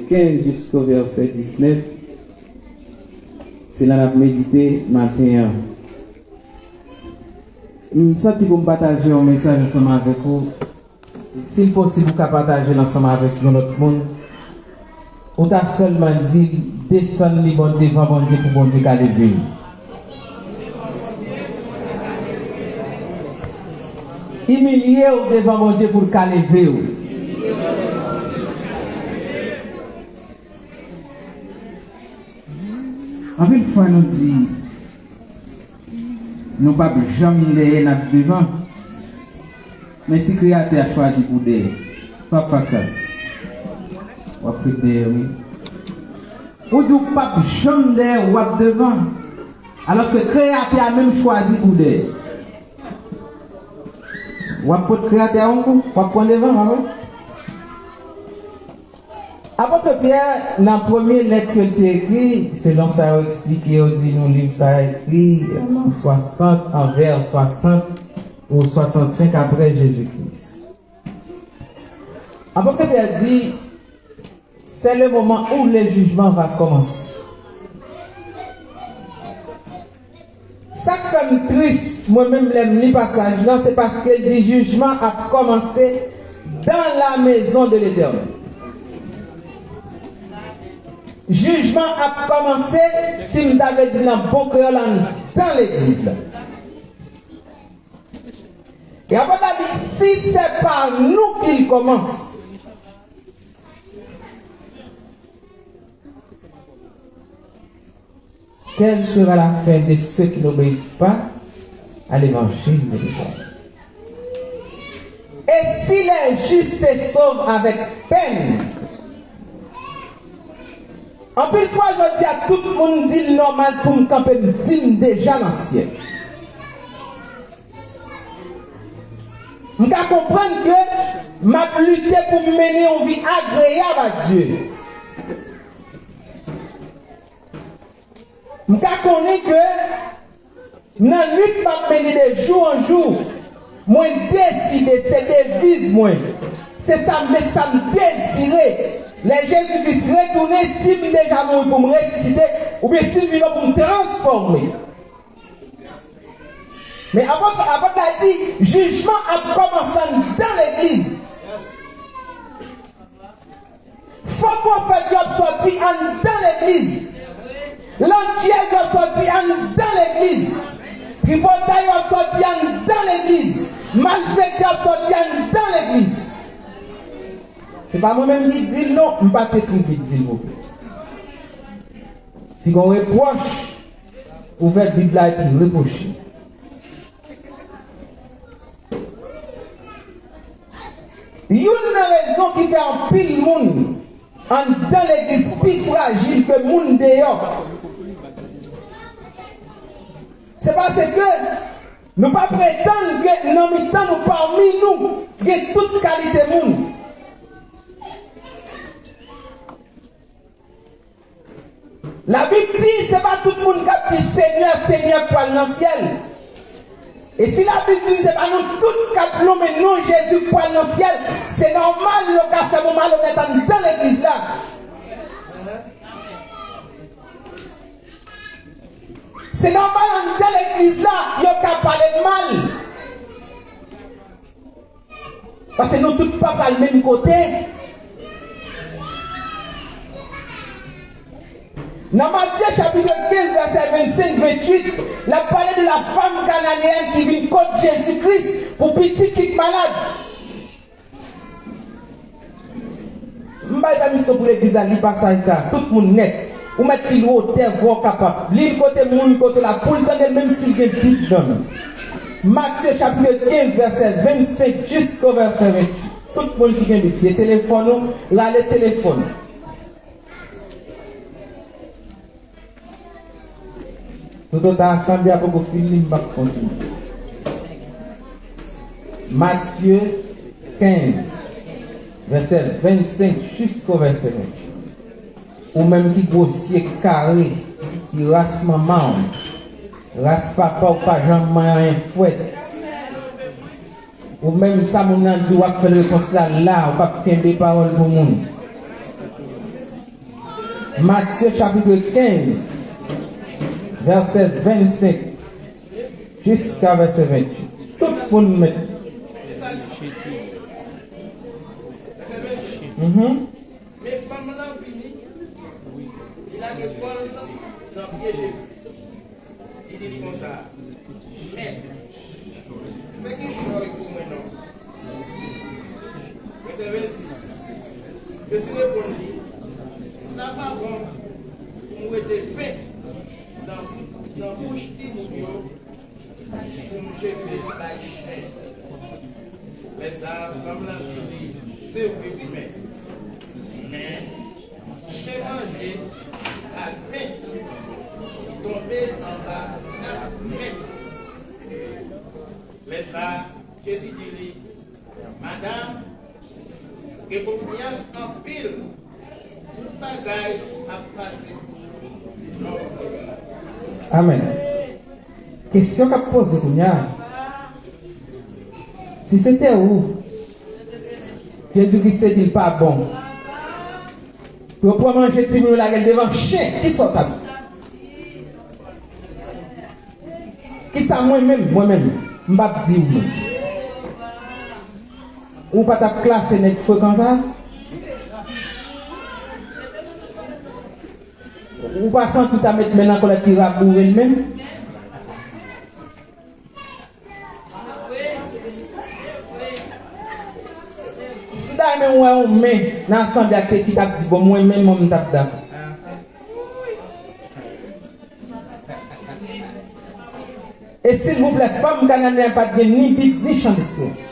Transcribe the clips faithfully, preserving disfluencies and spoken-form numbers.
kenz jisko vèsè diznèf, se la n ap medite maten an. M santi pou m pataje yon mesaj ansanm avèk ou. Si l posib, ou ka pataje l ansanm avèk yon lòt moun. Ou ta sèlman di l, desann li bò devan Bondye pou Bondye ka leve l. Imilye w devan Bondye pou l ka leve w. Anpil fwa nou di, nou p ap janm dèyè, n ap devan. Men si Kreyatè a chwazi pou dèyè, w ap fè sa. W ap ret dèyè, wi. Ou di w p ap janm dèyè, w ap devan. Alòske Kreyatè a menm chwazi pou dèyè. W ap pot Kreyatè a yon kou, w ap pran devan, pa vre? Apot Pyè, nan premye lèt ke l te ekri, selon sa yo eksplike, yo di nou liv sa a ekri nan swasant, an vè swasant ou swasannsenk apre Jezi Kris. Apot Pyè di, c'est le moment où le jugement va commencer. Sa k fè m tris, mwen menm, lè m li pasaj lan, se paske l di, jijman ap kòmanse dans la maison de l'Éternel. Jijman ap kòmanse, si m ta vle di nan bon kreyòl, anndan legliz la. E apot la di, si c'est par nous qu'il commence, quelle sera la fin de ceux qui n'obéissent pas à l'évangile de l'Éternel? Et si les justes se sauvent avec peine? Anpil fwa, jodi a, tout moun di l nòmal pou m kanpe, m di m deja nan syèl. M ka konprann ke m ap lite pou m mennen yon vi agreyab a Dye. M ka konnen ke nan lit m ap mennen de jou an jou, mwen deside, se deviz mwen. Se sa m, se sa m dezire. Lè Jezi Kris retounen, si m deja mouri pou m resisite, oubyen si m vivan pou m transfòme. Men apot, apot la di, jijman ap kòmanse anndan legliz. Fo pwofèt yo ap sòti anndan legliz. Landjè yo ap sòti anndan legliz. Tripotay yo ap sòti anndan legliz. Malfektè ap sòti anndan legliz. Se pa mwen menm ki di l non, m pa t ekri Bib, silvouplè. Si gon repwòch, ouvè Bib la epi repwoche. Youn nan rezon ki fè anpil moun anndan legliz pi frajil ke moun deyò, se paske nou pa pretann ke nan mitan nou, pami nou, gen tout kalite moun. Labib di, se pa tout moun k ap di, Senyè, Senyè, k pral nan syèl. E si Labib di, se pa nou tout k ap nonmen non Jezi k pral nan syèl, se nòmal yo ka fè m yon malonèt anndan legliz la. Se nòmal anndan legliz la, yo ka pale m mal. Paske nou tout pa pral menm kote. Nan Matye chapit kenz, vèsè vennsenk, venntuit, l ap pale de la femme cananéenne ki vin kot Jezi Kris pou pitit li k malad. M bay pèmisyon pou legliz la li pasaj sa, tout moun nèt. Ou mèt li l wotè vwa w kapab. Li l kote moun, kote lapoul tande l, menm si l gen Bib nan men. Matye chapit kenz, vèsè vennsenk jisko vèsè venntuit. Tout moun ki gen Bib, se telefòn ou, rale telefòn ou. Toutotan asanble a poko fini, m p ap kontinye. Matye kenz, vèsè vennsenk jisko vèsè venntuit. Ou menm ki gwosye, ki kare, ki ras manman w, ras papa w, pa janm manyen anyen fwèt. Ou menm, sa moun nan di, w ap fè l repons la la, ou p ap kenbe pawòl pou moun. Matye chapit kenz, vèsè vennsenk jiska vèsè venntuit. Tout moun mèt. Mhm. Men fanm lan vini, li lage kò l nan pye Jezi. Li di l konsa, Mèt, fè gen jòy pou mwen non. Vèsè vennsis. Jezi reponn li, sa pa bon pou m rete pen nan, nan bouch timoun yo, pou m jete l bay chen. Lè sa a, fanm lan di li, se vre wi, Mèt. Men, chen manje ak pen ki tonbe anba tab Mèt. Lè sa a, Jezi di li, madanm, gen konfyans anpil, tout bagay ap pase pou ou. Amèn. Kesyon k ap poze kounye a, si se te ou, Jezi Kris te di l pa bon pou yo pran manje timoun yo lage l devan chen, kisa w t ap di? Kisa mwen menm, mwen menm, m p ap di ou menm? Ou pa t ap klase nèg frekan sa? Ou pa santi w ta met men nan kòlèt li raboure l menm? M ta renmen wè yon men nan asanble a ki t ap di, bon, mwen menm, mwen, m t ap dakò. E silvouplè, fanm kananeyèn pa t gen ni Bib, ni chan desperans.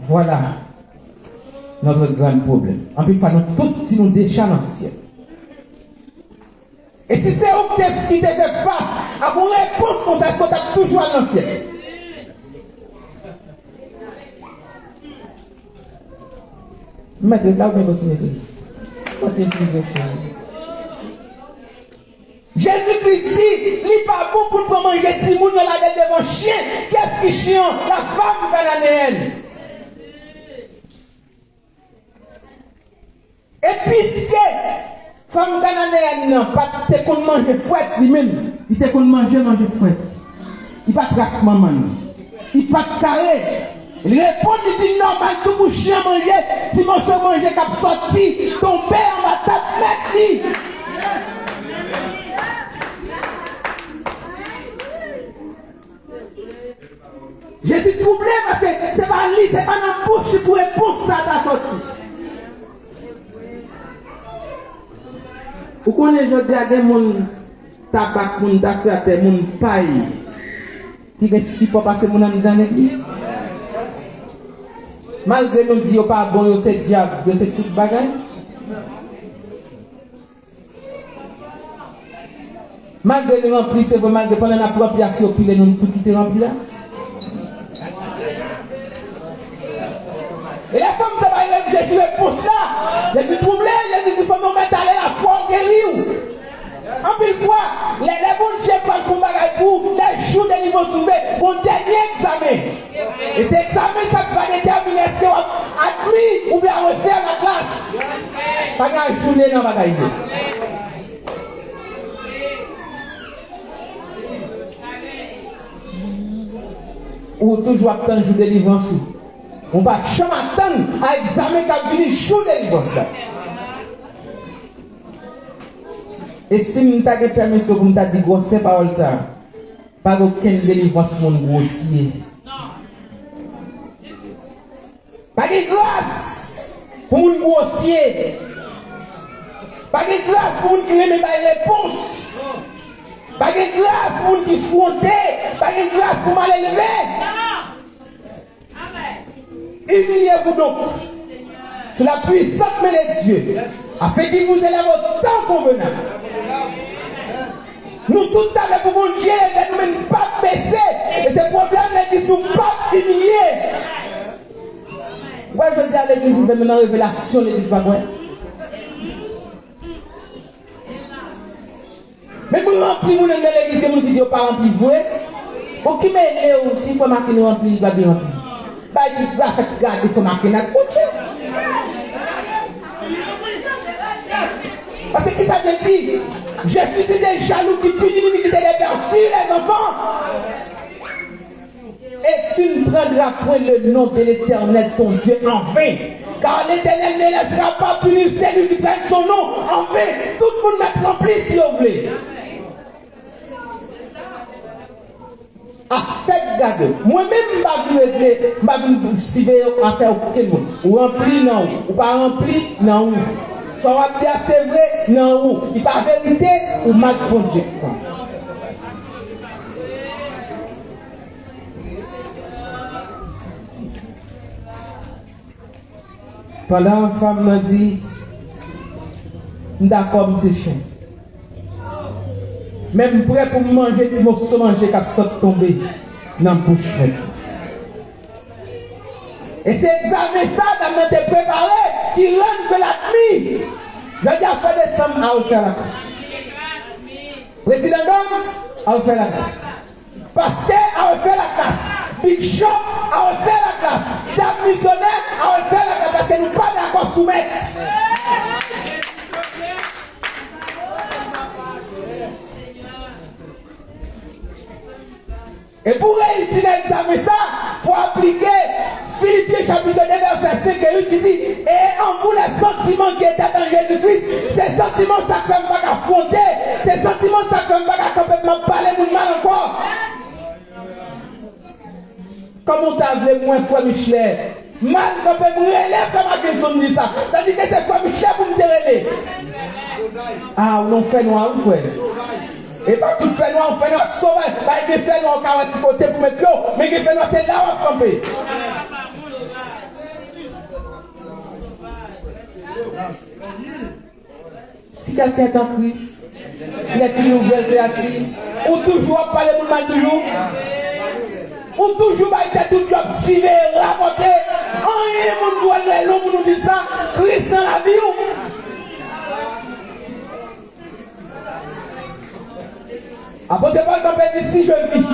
Voilà notre grand problème. Anpil fwa, nou tout di nou deja nan syèl. E si se ou ki te, ki te fè fas ak yon repons konsa, èske w t ap toujou al nan syèl? M mèt ret la oubyen kontinye tou? Soti m pi gwo, cheri. Jezi Kris di, li pa bon pou n pran manje timoun yo lage l devan chen. Kiyès ki chen an? La femme cananéenne. E piske fanm kananeyèn nan pa t te konn manje frèt li menm, li te konn manje manje frèt. Li pa t ras manman l. Li pa t kare. Li reponn, li di, nòmal tou pou chen manje ti moso manje k ap sòti tonbe anba tab mèt li. Jezi twouble paske se pa li, se pa nan bouch li pou repons sa ta sòti. Ou konnen jodi a gen moun tabak, moun tafyatè, moun pay ki gen sipò pase moun anndan legliz. Malgre nou di yo pa bon, yo se dyab, yo se tout bagay. Malgre li ranpli, se vre, malgre pandan n ap ranpli a, si yo pile nou, nou tou kite ranpli a. E lè fanm sa bay Jezi repons la, Jezi twouble, Jezi di, fanm, ou mèt ale, lafwa w geri w. Anpil fwa, lè, lè Bondye pral fè yon bagay pou ou, lè jou delivrans rive, gon dènye egzamen. E se egzamen sa k va detèmine èske w ap admi oubyen refè laklas. Pa gen ajounen nan bagay yo. Ou toujou ap tann jou delivrans ou. Ou pa janm atann a egzamen k ap vini jou delivrans la. E si m ta gen pèmisyon pou m ta di gwosè pawòl sa a, pa gen okenn delivrans pou moun gwosye. Pa gen gras pou moun gwosye. Pa gen gras pou moun ki renmen bay repons. Pa gen gras pou moun ki fwonte. Pa gen gras pou malelve. Humiliez-vous donc sous la puissante main de Dieu, afin qu'il vous élève au temps convenable. Nou tout ta vle pou Bondye leve nou, men n p ap bese. E se pwoblèm legliz, nou p ap imilye. Ou wè jodi a legliz rive menm nan revelasyon legliz pa kwè. Menm ranpli moun anndan legliz, gen moun ki di yo pa ranpli vre. Bon, ki mele w si frè Makin ranpli, li pa byen ranpli? Bay ki pa fèt gade frè Makin ak Bondye. Kisa l vle di? Je suis des jaloux qui punit l'iniquité des pères sur les enfants. Et tu ne prendras point le nom de l'Éternel ton Dieu en vain, car l'Éternel ne laissera pas punir celui qui prenne son nom en vain. Tout moun mèt ranpli si yo vle. Afè k gade. Mwen menm, m pa vin regle, m pa vin siveye afè okenn moun. Ou ranpli nan ou, ou pa ranpli nan ou. Sa w ap di a se vre nan ou. Li pa verite, ou mak Bondye. Pandan fanm nan di, "M dakò, m se chen. Men m prè pou m manje ti moso manje k ap sot tonbe nan bouch mwen." E se egzamen sa dam nan te prepare ki rann ke l admi. Jodi a, frè de san m, a ofè lakras. Prezidan dòm, a ofè lakras. Pastè a refè laklas. Bishop a refè laklas. Dam misyonè a refè laklas paske nou pa dakò soumèt. E pou reyisi nan egzamen sa, fò aplike Filipyen chapit de vèsè senk e uit ki di, "Et en vous les sentiments qui étaient en Jésus-Christ." Se santiman sa k fè m pa ka fwonte, se santiman sa k fè m pa ka kanpe pou m ap pale moun mal ankò. Kòman w ta vle m wè frè Michelet mal kanpe m rele frè Mackenson m di sa, tandike se frè Michelet pou m te rele? A, ou nan fènwa wi frè. E pa tout fènwa, yon fènwa sovaj. Pa gen fènwa ou ka wè ti kote pou met pye w, men gen fènwa se la w ap kanpe. Si quelqu'un est en Christ, il est une nouvelle créature. Ou toujou ap pale moun mal toujou. Ou toujou bay tèt ou djòb, siveye, rapòte. Anyen moun dwe lè lon pou nou di sa. Kris nan lavi w. Apot Pòl kanpe di, "Si je vis,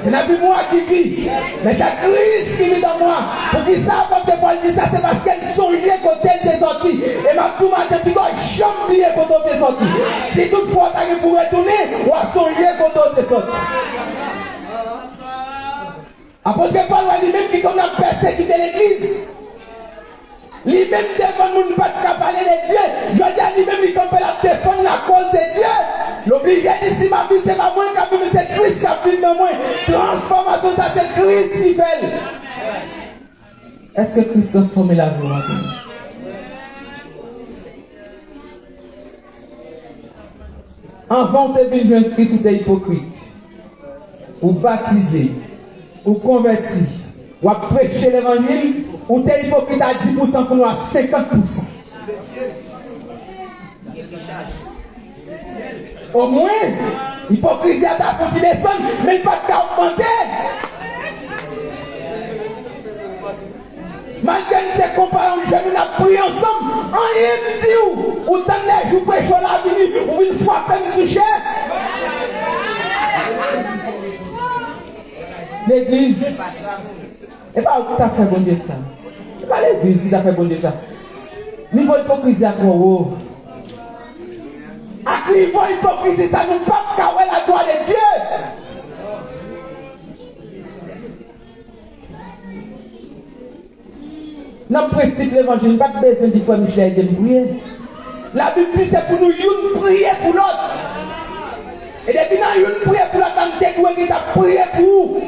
ce n'est plus moi qui vis, mais c'est Christ qui vit en moi." Poukisa apot Pòl di sa? Se paske l sonje kote l te sòti. E m ap di w maten, piga w janm bliye kote w te sòti. Si toutfwa w ta gen pou retounen, w a sonje kote w te sòti. Apot Pòl wè li menm ki konn ap pèsekite legliz. Li menm devan moun pa t ka pale de Dye. Jodi a li menm li kanpe l ap defann lakoz de Dye. L oblije di, "Si m ap viv, se pa mwen k ap viv, men se Kris k ap viv nan mwen." Transfòmasyon sa se Kris ki fè l. Èske Kris transfòme lavi w maten? Anvan w te vin jwenn Kris, ou te ipokrit. Ou batize. Ou konvèti. W ap preche levanjil. Ou te ipokrit a dis pousan, kounye a senkant pousan. Omwen, ipokrizi a ta fouti desann, men l pa t ka ogmante. Malgre n se konpayon, nou jwenn, n ap priye ansanm, anyen m di w, ou tann lè jou preche w la vini, ou vin frape m sou chè. Legliz, e pa ou ki ta fè Bondye sa. E pa legliz ki ta fè Bondye sa. Nivo ipokrizi a twò wo. Ak nivo ipokrizi sa, nou p ap ka wè laglwa de Dye. Nan prensip levanjil, m pa t bezwen di frè Michelet ede m priye. Labib di se pou nou youn priye pou lòt. E depi nan youn priye pou lòt la, m te dwe gentan priye pou ou.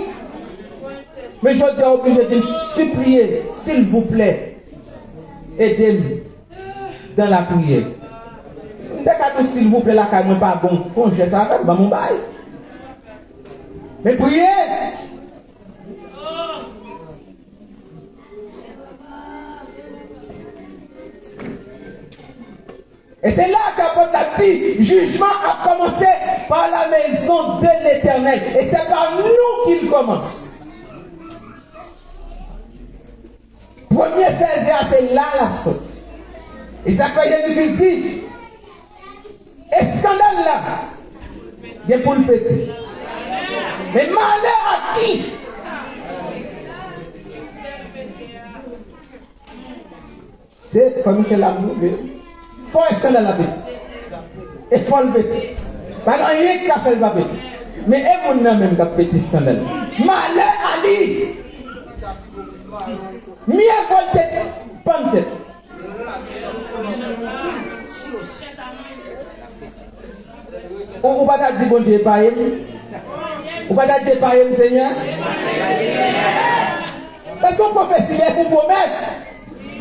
Men jodi a, w oblije vin sipliye, silvouplè, ede m dans la prière. M te ka di w silvouplè lakay mwen pa bon, fè yon jès avè m, ban m yon bay. Men priye! E se la ke apot la di, jijman ap kòmanse pa la maison de l'Éternel. E se pa nou ki l kòmanse. Premye fèzè a, se la l ap sòti. E sa k fè Jezi Kris di, eskandal la gen pou l pete. Men malè a ki Se fò Michel ap moute. Fò eskandal la pete. E fò l pete. Pa gen anyen ki ka fè l pa pete. Men e moun nan menm k ap pete sandal. Malè a li! Myè vò l te pann tèt. Ou, ou pa ta di Bondye epaye m? Ou pa ta di epaye m, Senyè? Paske yon pwofesi se yon pwomès.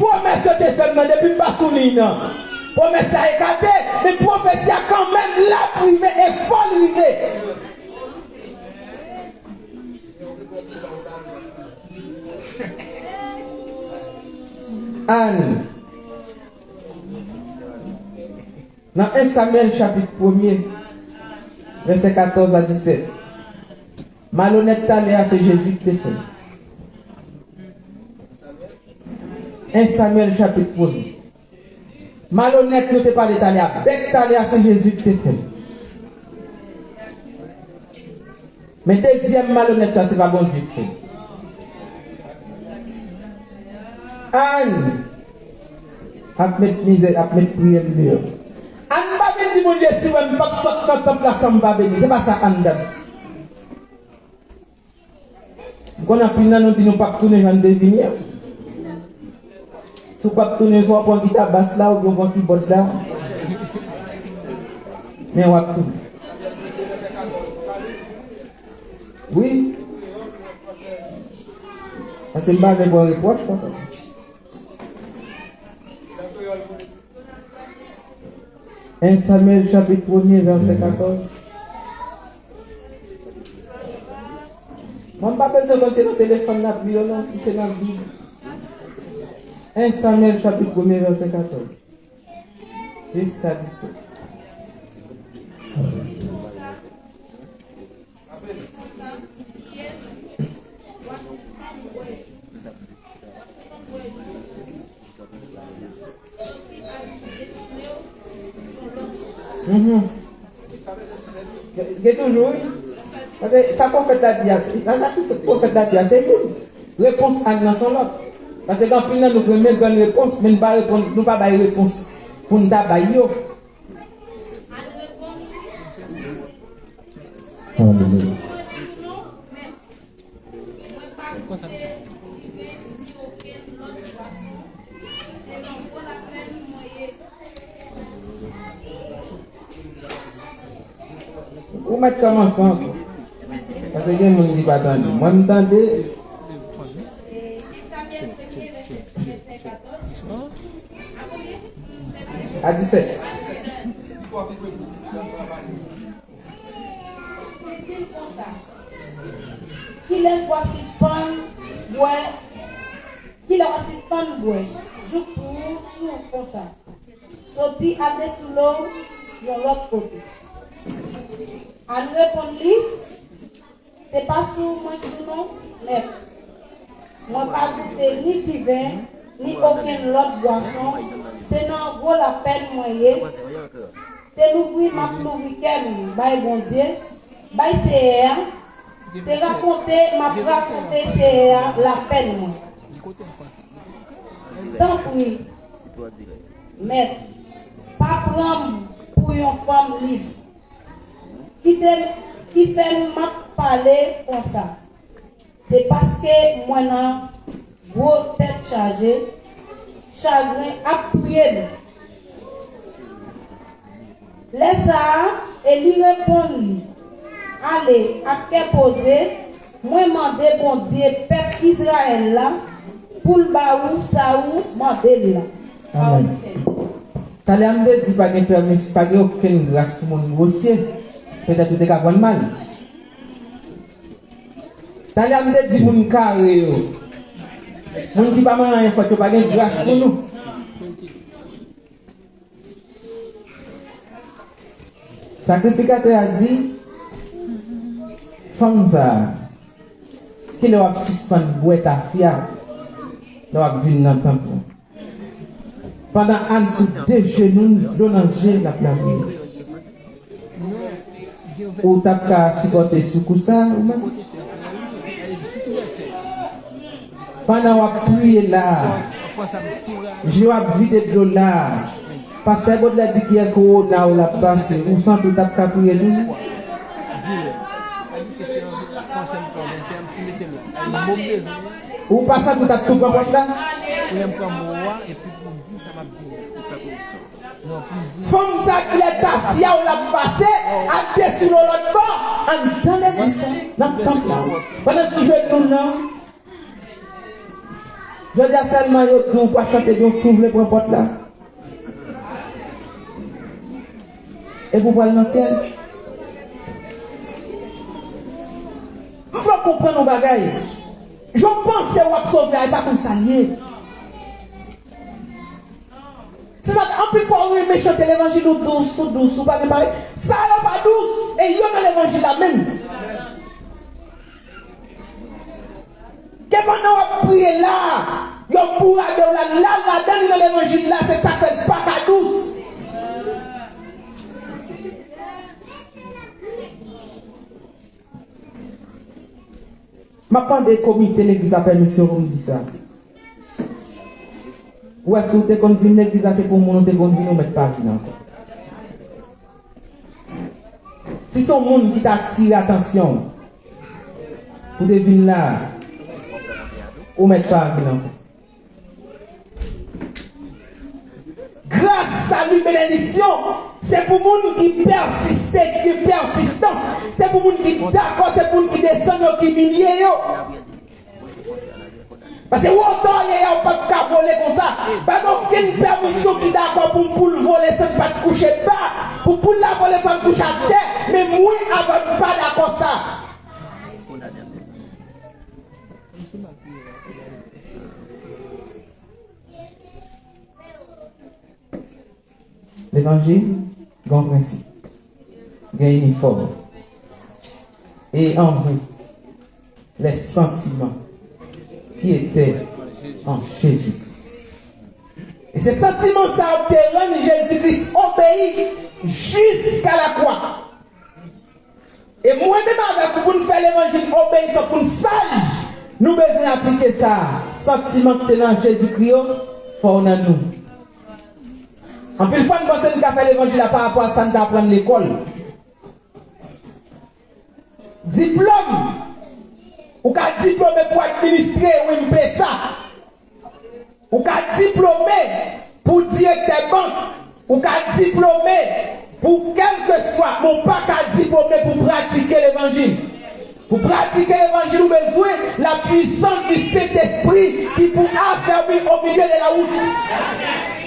Pwomès yo te fè m nan depi m pa sou liy nan. Pwomès la ekate, men pwofesi a kanmenm l ap rive e fò l rive. Ann. Nan en Samyèl chapit premye, vèsè katòz a disèt, malonèt talè a se Jezi ki te fè l. En Samyèl chapit premye. Malonèt nou te pale talè a, bèk talè a se Jezi ki te fè l. Men dezyèm malonèt sa, se pa Bondye ki fè l. Ann ap met mizè, ap met priyè m deyò. Ann pa vin di Bondye si w wè m p ap sot nan tanp la san m pa beni. Se pa sa Ann t ap di. M konn anpil nan nou di nou p ap tounen jan n te vini an. Si w p ap tounen, swa w pran gita bas la oubyen w pran kibòd la. Men w ap tounen. Wi. Paske m pa vle pran repwòch, papa. En Samyèl chapit premye, vèsè katòz. Mwen m pa bezwen konn se nan telefòn n ap li yo non, si se nan Bib. En Samyèl chapit premye, vèsè katòz. Jiska disèt. Mhm. Gen, gen toujou, wi. Paske sa pwofèt la di a, se, sa, sa pwofèt la di a, se youn. Repons Ann nan se yon lòt. Paske gen anpil nan nou ki renmen tann repons, men nou pa reponn, nou pa bay repons pou n ta bay yo. Alelouya. Ou mèt kòmanse ankò. Paske gen moun ki pa tande. Mwen, m tande. A disèt. Li di l konsa, kilès w a sispann bwè, kilè w a sispann bwè jouk twou w sou konsa? Soti al desoulo w yon lòt kote. Ann reponn li, se pa sou mwen sou non, mèt. Mwen pa goute ni diven, ni okenn lòt bwason, se nan gwo lapèn mwen ye. Se louvri m ap louvri kè m bay Bondye, bay Seyè a, se rakonte m ap rakonte Seyè a lapèn mwen. Tanpri, mèt, pa pran m pou yon fanm lib. Kite m, ki fè m ap pale konsa. Se paske mwen nan gwo tèt chaje, chagren ap touye m. Lè sa a, Eli reponn li, ale ak kè poze, mwen mande Bondye pèp Izrayèl la pou l ba ou sa ou mande l la. Amèn. Talè a m te di pa gen pèmis, pa gen okenn gras pou moun gwosye. Petèt ou te ka konn mal. Talè a m te di moun kare yo, moun ki pa manyen anyen fòt yo pa gen gras pou nou. Sakrifikatè a di, fanm sa a, kilè w ap sispann bwè tafya lè w ap vin nan tanp lan? Pandan Ann sou de jenou l, dlo nan je, l ap lapriyè. Ou t ap ka sipòte sou kou sa, ou menm? Pandan w ap priye la a, je w ap vide dlo la a, Pastè Baudelaire di kiyè kowona w l ap pase, ou santi w t ap ka priye tou? Dilè. A di ke se yon fransè m pran, men se yon ti mete m la. A di mo m bezwen. Ou pa santi w t ap tou pran pòt la? Priyè m pran mo a, epi pou m di sa m ap di a. Non, pou m di. Fanm sa ki lè tafya w l ap pase, ap desine w lòt bò, anndan legliz la, nan tanp la. Pandan sou jenou l nan, jodi a sèlman yo di w pa chante byen, ou tou vle pran pòt la. Epi w pral nan syèl. M fè w konprann yon bagay. Jan w panse w ap sove a, e pa konsa l ye. Se sa, anpil fwa, ou renmen chante levanjil, ou dous, ou dous, ou pa gen pale. Sa yo pa dous, e yo nan levanjil la menm. Gen pandan w ap priye la, yo bourade w la, la, ladan li nan levanjil la, se sa k fè l pa ka dous. M ap mande komite legliz la pèmisyon pou m di sa. Ou wè, si w te konn vin legliz la, se pou moun ou te konn vin, ou mèt pa vin ankò. Si se yon moun ki ta atire atansyon w pou te vin la, ou mèt pa vin ankò. Gras, sali, benediksyon, se pou moun ki pèsiste, ki gen pèsistans. Se pou moun ki dakò, se pou moun ki desann yo, ki imilye yo. Paske wotè w ye a, ou p ap ka vole konsa. Pa gen okenn pèmisyon ki dakò pou, pou l vole san l pa t kouche ba. Pou poul la vole, fò l kouche atè. Men mwen, avè w, m pa dakò sa. Levanjil gen yon prensip, gen inifòm. Et en vous, les sentiments qui étaient en Jésus-Christ. E se santiman sa yo te rann Jezikri obeyi jiska lakwa. E mwen menm avèk ou, pou n fè levanjil obeyisans, pou n saj, nou bezwen aplike sa. Santiman ki te nan Jezikri yo, fò w nan nou. Anpil fwa, n panse n ka fè levanjil la pa rapò a sa n t aprann lekòl. Diplòm. Ou ka diplome pou administre, wi, m pe sa. Ou ka diplome pou direktè bank. Ou ka diplome pou kèlkeswa, men w pa ka diplome pou pratike levanjil. Pou pratike levanjil, ou bezwen la puissance du Saint-Esprit ki pou afèmi au milieu de la route.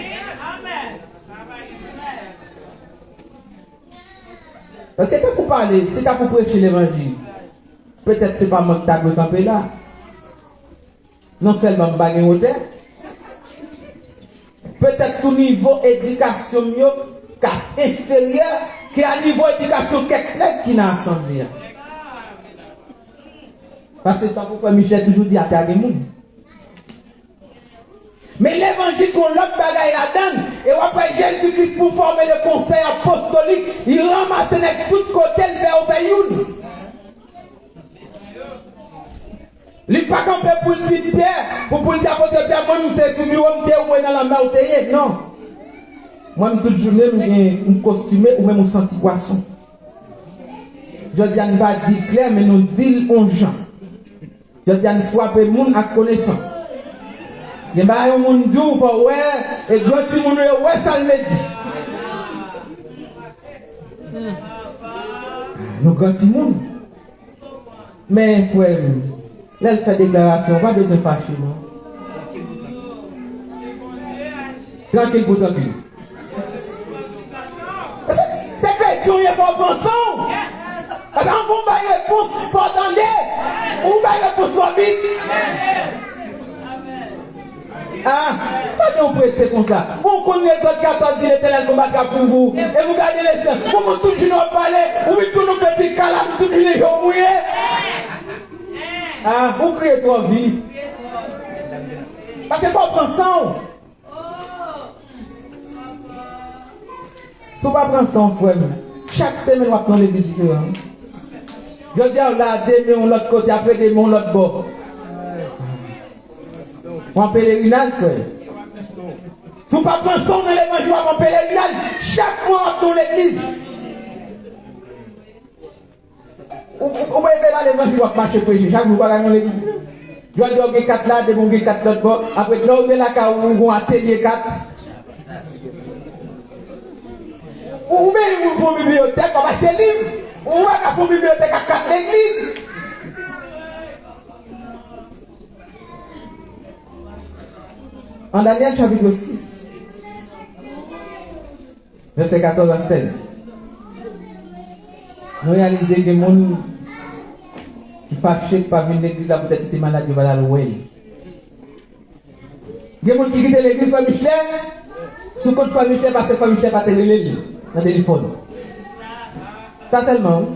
Paske tankou pale, se tankou preche levanjil. Petèt se pa mwen ki ta dwe kanpe la. Non sèlman m pa gen wotè, petèt tou nivo edikasyon m yo ka enferyè ke a nivo edikasyon kèk nèg ki nan asanble a. Paske tankou frè Michel toujou di, atè a gen moun. Men levanjil gon lòt bagay ladan l, e w ap wè Jezikri pou fòme le konsèy apostolik, li ranmase nèg tout kote, l fè yo fè youn. Li pa kanpe pou l di Pyè, pou, pou l di apot Pyè, mwen, m se sou miwo m te ye, ou nan lanmè ou te ye. Non. Mwen, m tout jounen, m gen, m kostime, ou menm ou santi pwason. Jodi a, n pa di l klè, men nou di l on jan. Jodi a, n frape moun ak konesans. Gen bagay yon moun di w, fò w wè, e gran timoun yo wè sa l vle di. Nou gran timoun. Men, frè m, lè l fè deklarasyon, w pa bezwen fache, non. Trankil pou trankil. Se, se kretyen w ye, fò w pran san w. Paske anvan w bay repons, fò w tande. Ou bay repons twò vit. Ah, sa gen w prese konsa? Bon, w konn lezòt katòz di, Letènèl konbattra pou vous, et vous gardez les siens. Bon, bon, tout jounen w ap pale, ou vin tounen w peti kala, tout jounen je w mouye. Ah, ou kriye twò vit. Paske fò w pran san w. Si w pa pran san w, frè m, chak semèn w ap nan legliz diferan. Jodi a w la, demen w lòt kote, apre demen w lòt bò. W an pelerinaj, frè. Si w W ap ranse w nan levanjil, w ap an pelerinaj. Chak mwa w ap nan legliz. Ou, ou, ou pa pale levanjil, w ap mache preche. Chak jou w pa ka nan legliz. Jodi a w gen kat la, demen w gen kat lòt bò. Apre, lè w rive lakay ou, ou gen atelye kat. Ou, ou menm ou fè yon bibliyotèk, w ap achte liv. Ou pa ka fè yon bibliyotèk ak kat legliz. An Danyèl chapit sis, vèsè katòz a sèz, nou reyalize gen moun ki fache, ki pa vin legliz la poutèt li te malad, yo pa t al wè l. Gen moun ki kite legliz Frè Michel sou kont Frè Michel, paske Frè Michel pa te rele l nan telefòn. Sa sèlman, wi.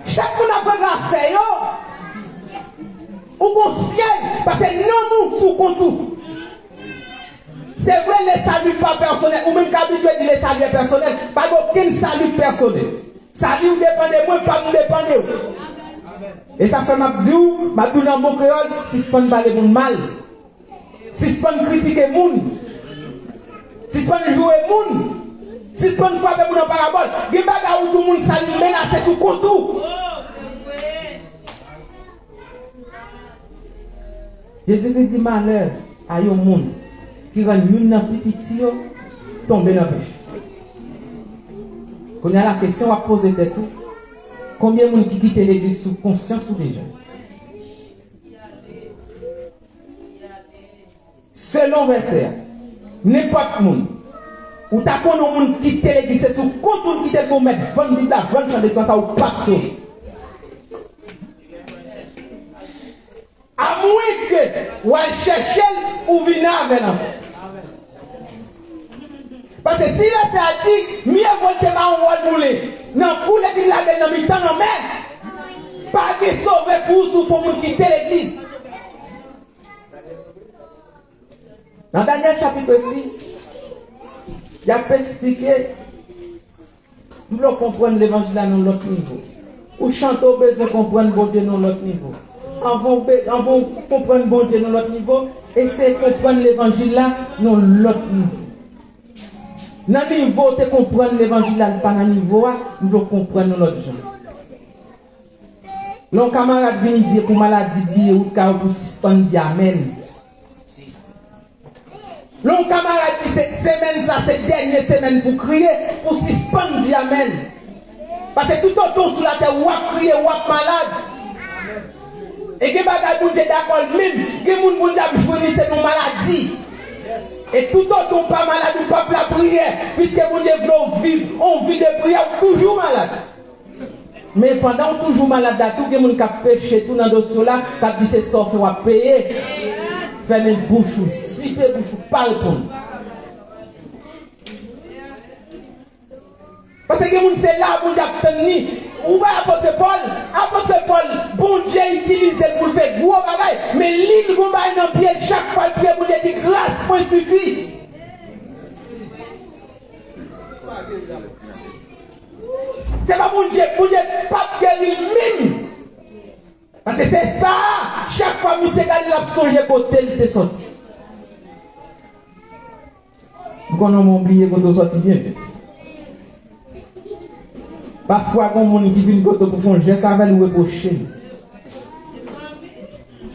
Chak moun ap regle afè yo. Ou gon syèl, paske nanm ou sou kont ou. Se vre, le salut pa pèsonèl. Ou menm k abitye di le salut est personnel. Pa gen okenn salut pèsonèl. Salut ou depann de mwen, pa m depann de ou. E sa fè m ap di w, m ap di w nan bon kreyòl, sispann pale moun mal. Sispann kritike moun. Sispann joure moun. Sispann frape moun an parabòl. Gen bagay ou di moun sa li menase sou kont ou. Jezi Kris di malè a yon moun ki rann youn nan pi piti yo tonbe nan peche. Kounye a la kesyon w ap poze tèt ou, konbyen moun ki kite legliz sou konsyans ou deja? Selon vèsè a, nenpòt moun, ou ta konn yon moun kite legliz, se sou kont ou l kite l, pou w mèt vann Bib la, vann chan de swa sa, ou p ap sove. Amwenke w al chèche l, ou vini avè l ankò. Paske si vèsè a di, mye vo l te ba yon wòl moulen nan kou l epi l lage l nan mitan lanmè, pa gen sove pou ou si w fè yon moun kite legliz. Nan Danyèl chapit sis, y ap eksplike, m vle w konprann levanjil la nan yon lòt nivo. Ou chante, w bezwen konprann Bondye nan yon lòt nivo. Anvan w be-, anvan w konprann Bondye nan yon lòt nivo, eseye konprann levanjil la nan yon lòt nivo. Nan nivo w te konprann levanjil la, li pa nan nivo a, m vle w konprann yon lòt jan. Lè yon kamarad vini di pou maladi bliye wout kay ou, pou sispann di amèn. Lè yon kamarad di se, semèn sa se dènye semèn pou kriye, pou sispann di amèn. Paske toutotan w sou latè, w ap kriye, w ap malad. E gen bagay Bondye dakò l menm, gen moun Bondye ap jwenn li se nan maladi. E toutotan w pa malad, ou p ap lapriyè, piske Bondye vle w viv yon vi de priyè, ou toujou malad. Men pandan w toujou malad la tou, gen moun k ap peche tou nan dosye w la, k ap di se sa w fè w ap peye. Fèmen bouch ou, zipe bouch ou, pa reponn. Paske gen moun se la Bondye ap tann li. Ou wè apot Pòl, apot Pòl, Bondye itilize l pou l fè gwo bagay, men li, li gon bagay nan pye l, chak fwa l priye, Bondye di gras mwen sifi. Se pa Bondye, Bondye p ap geri l menm. Paske se sa, chak fwa misye gade l ap sonje kote l te sòti. M konnen w bliye kote w sòti byen vit. Pafwa gon moun ki vin kote w pou fè yon jès avè l, ou repwoche l.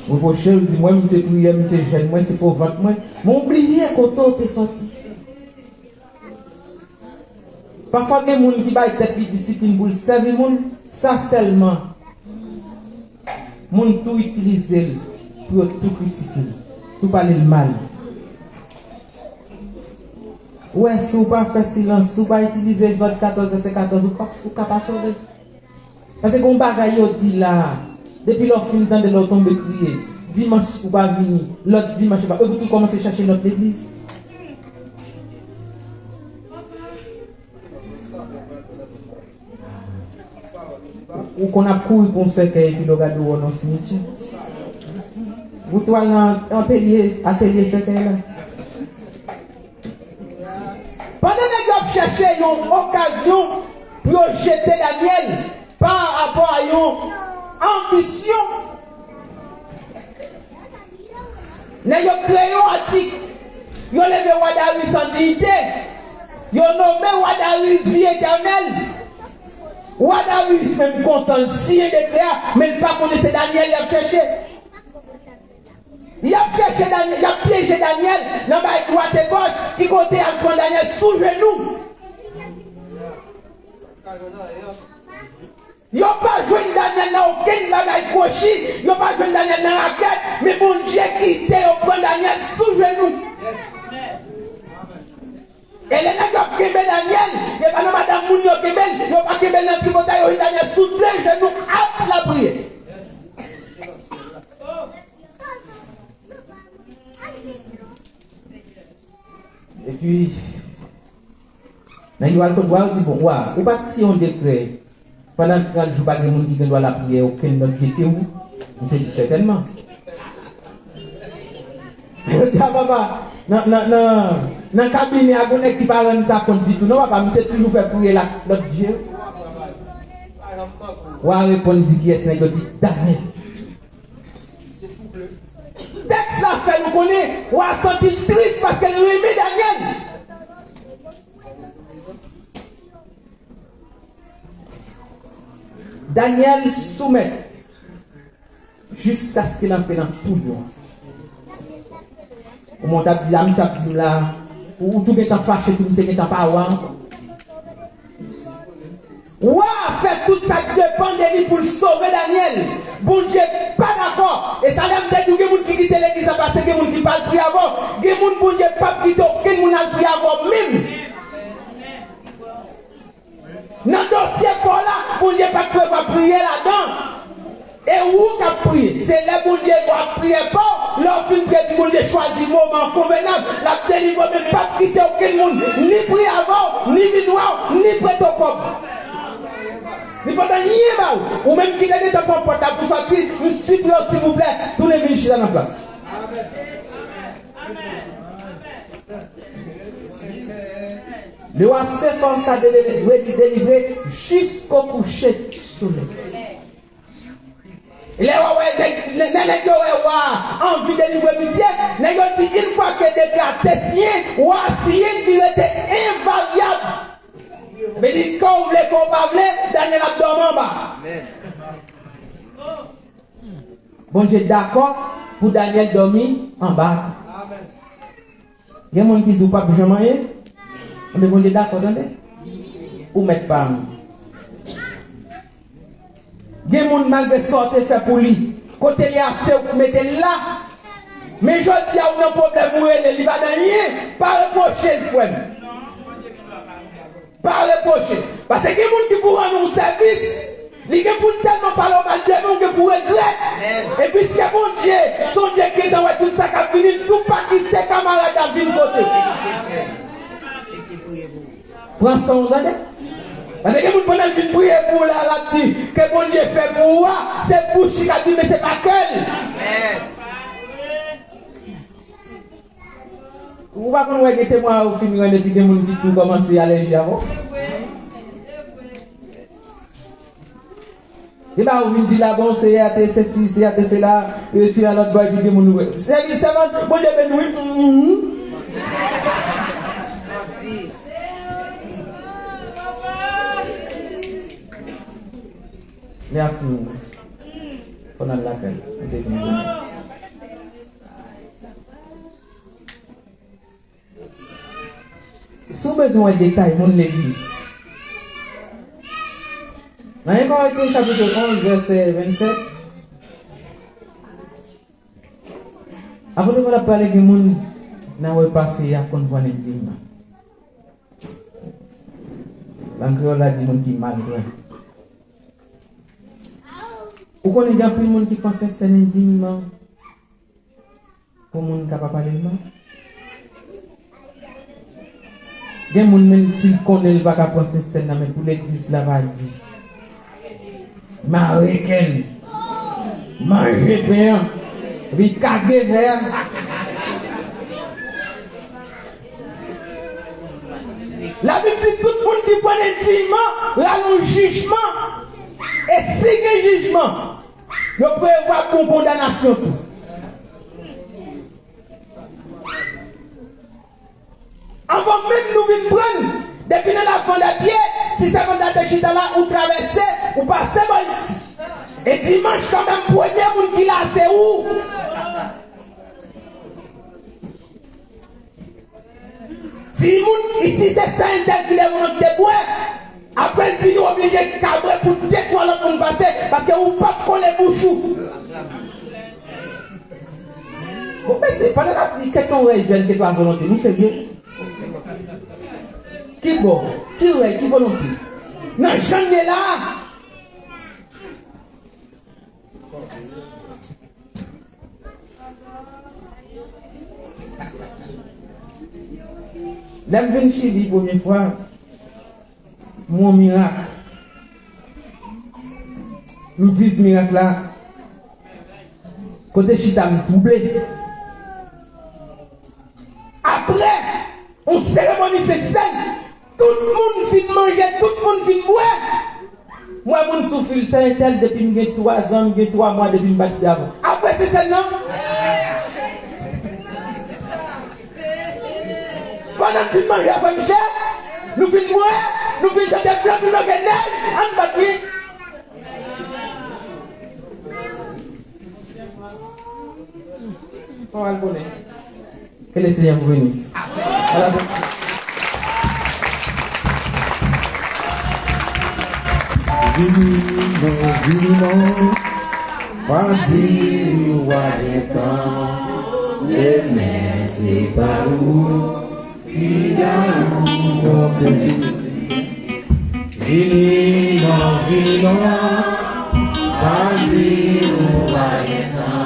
Ou repwoche l, ou di mwen, m se priyè, m se jèn, mwen se po vant mwen, men w bliye kote w te sòti. Pafwa gen moun ki bay tèt li disiplin pou l sèvi moun, sa sèlman. Moun tou itilize l pou yo tou kritike l, tou pale l mal. Ou wè, si w pa fè silans, si w pa itilize Egzòd katòz, vèsè katòz, ou p ap, ou ka pa sove. Paske gon bagay yo di la, depi lè w fin tande l, ou tonbe kriye. Dimanch ou pa vini, lòt dimanch ou pa, epi tou kòmanse chache lòt legliz. Ou konn ap kouri pou yon sèkèy epi lè w gade w nan simityè. Ou tou al nan atelye, atelye sèkèy la. Pandan nèg yo ap chèche yon okazyon pou yo jete Danyèl pa rapò a yon anbisyon, Nèg yo kreye yon atik, yo leve wa Daryus an diyite, yo nonmen wa Daryus vi etènèl. Wa Daryus menm kontan l siyen dekrè a, men l pa konnen se Danyèl y ap chèche. Y ap chèche Danyèl, y ap pyeje Danyèl nan bay dwat e gòch, ki kote y al pran Danyèl sou jenou. Yo pa jwenn Danyèl nan okenn bagay kwochi, yo pa jwenn Danyèl nan rakèt, men Bondye kite yo pran Danyèl sou jenou. E lè nèg yo ap kenbe Danyèl, e pa nan madanm moun yo kenbe l, yo pa kenbe l nan tripotay, yo jwenn Danyèl sou de jenou ap lapriyè. Epi, nèg yo al kot wa, yo di, "Bon, wa, ou pa t siyen yon dekrè pandan trant jou pa gen moun ki gen dwa lapriyè okenn lòt dye ke ou?" Misye di, "Sètènman." Yo di, "A papa, nan, nan, nan, nan kabinè a, gon nèg ki pa rann sa kont ditou, non, papa, misye toujou fè priyè l ak lòt dye." Wa reponn, di, "Kiyès?" Nèg yo di, "Danyèl." Tèks la fè nou konnen wa santi l tris paske l renmen Danyèl. Danyèl soumèt jiskaske l antre nan tou lyon an. Kòman w t ap di la, misye ap di m la, ou, ou tou gentan fache, tou misye gentan pa wa ankò. Wa a fè tout sa k depann de li pou l sove Danyèl. Bondye pa dakò. E sa lè m te di w gen moun ki kite legliz la pase gen moun ki pa al priye avè w. Gen moun Bondye p ap kite okenn moun al priye avè w menm. Nan dosye pa w la, Bondye pa t prevwa priye ladan. E ou k ap priye. Se lè Bondye wè w ap priye pa w, lè w fin priye, epi Bondye chwazi moman konvenab, l ap delivre w, men l p ap kite okenn moun ni priye avè w, ni vin wè w, ni prete w kòb. Li pa t anyen ba ou. Ou menm ki te gentan pran pòt la pou sòti, m sipliye w, silvouplè, tounen vin chita nan plas ou. Le roi s'efforça de le déliv-, délivré jusqu'au coucher du soleil. Lè w wè nèg, lè, lè nèg yo wè wa a anvi delivre misye, nèg yo di, une fois que décret a été signé, wa a siyen, li rete envaryab. Men li, ke w vle, ke w pa vle, Danyèl ap dòmi anba. Bondye dakò pou Danyèl dòmi anba. Gen moun ki di w p ap janm anyen. Enben, Bondye dakò, tande. Ou mèt pa anyen. Gen moun, malgre sa w te fè pou li, kote li a, se ou k mete l la. Men jodi a, ou nan pwoblèm, ou rele l, li pa nan anyen. Pa repwoche l, frè m. Pa repwoche. Paske gen moun ki pou rann ou sèvis, li gen pou l tèlman pale w mal demen, ou gen pou regrèt. E piske Bondye se yon Dye ki gentan wè tout sa k ap vini, li tou pa kite kamarad la vin kote w. Pran san w, tande. Paske gen moun pandan l vin priye pou ou la, l ap di, ke Bondye fè pou ou a, se bouch li k ap di, men se pa kè l. Ou pa konn wè gen temwen ou fin rann epi gen moun ki tou kòmanse alèji avè w? Gen pa ou vin di la, bon, Seyè a te sesi, Seyè a te sela, e Seyè a lòt bò, epi gen moun ou wè. Sèvi sèman, Bondye beni w, wi. Lè a fini. Fò n al lakay. Mwen te vin. Si w bezwen wè detay moun legliz, nan en Korinten chapit onz, vèsè vennsèt, apot Pòl ap pale gen moun nan repa Seyè a konn pran endiyman. Lang kreyòl la di moun ki mal pran. Ou konnen gen anpil moun ki pran sentsèn endiyman. Pou moun ka pa pale l mal. Gen moun menm si l konnen l pa ka pran sentsèn nan men pou legliz la pa di. Mare kè l. Manje pen an. Epi kage vè a. Labib di tout moun ki pran endiyman, pral yon jijman. E si gen jijman, yo prevwa pou kondanasyon tou. chita la, ou travèse, ou pase bò isi. E dimanch kanmenm, premye moun ki la, se ou. Timoun, isi se sa entèl ki lè moun te bwè. Apre l fini, w oblije kabre pou de twa lòt moun pase, paske ou p ap konnen bouch ou. Bon, mesye, pandan n ap di kèt yon rèy jèn, kèt yon volonte, nou serye? Ki bò? Ki rèy? Ki volonte? Nan jan n ye la a, lè m vin Chili premye fwa, m wè yon mirak. M viv mirak la. Kote chita, m twouble. Apre yon seremoni sentsèn, tout moun fin manje, tout moun fin bwè. M wè moun sou fil, se entèl, depi m gen twa zan, m gen twa mwa depi m pa t bwè avan. Apre sentsèn nan, pandan n fin manje avè m chè, nou fin bwè, nou fin chante blan, nou lage nèg, ann bat li. Pawòl bonè. Que le Seigneur vous bénisse. Ala bèl. Vini non, vini non, pa di ou pa gen tan, demen se pa ou, piga ou twòp de di. Vini non, vini non, pa di ou pa gen tan.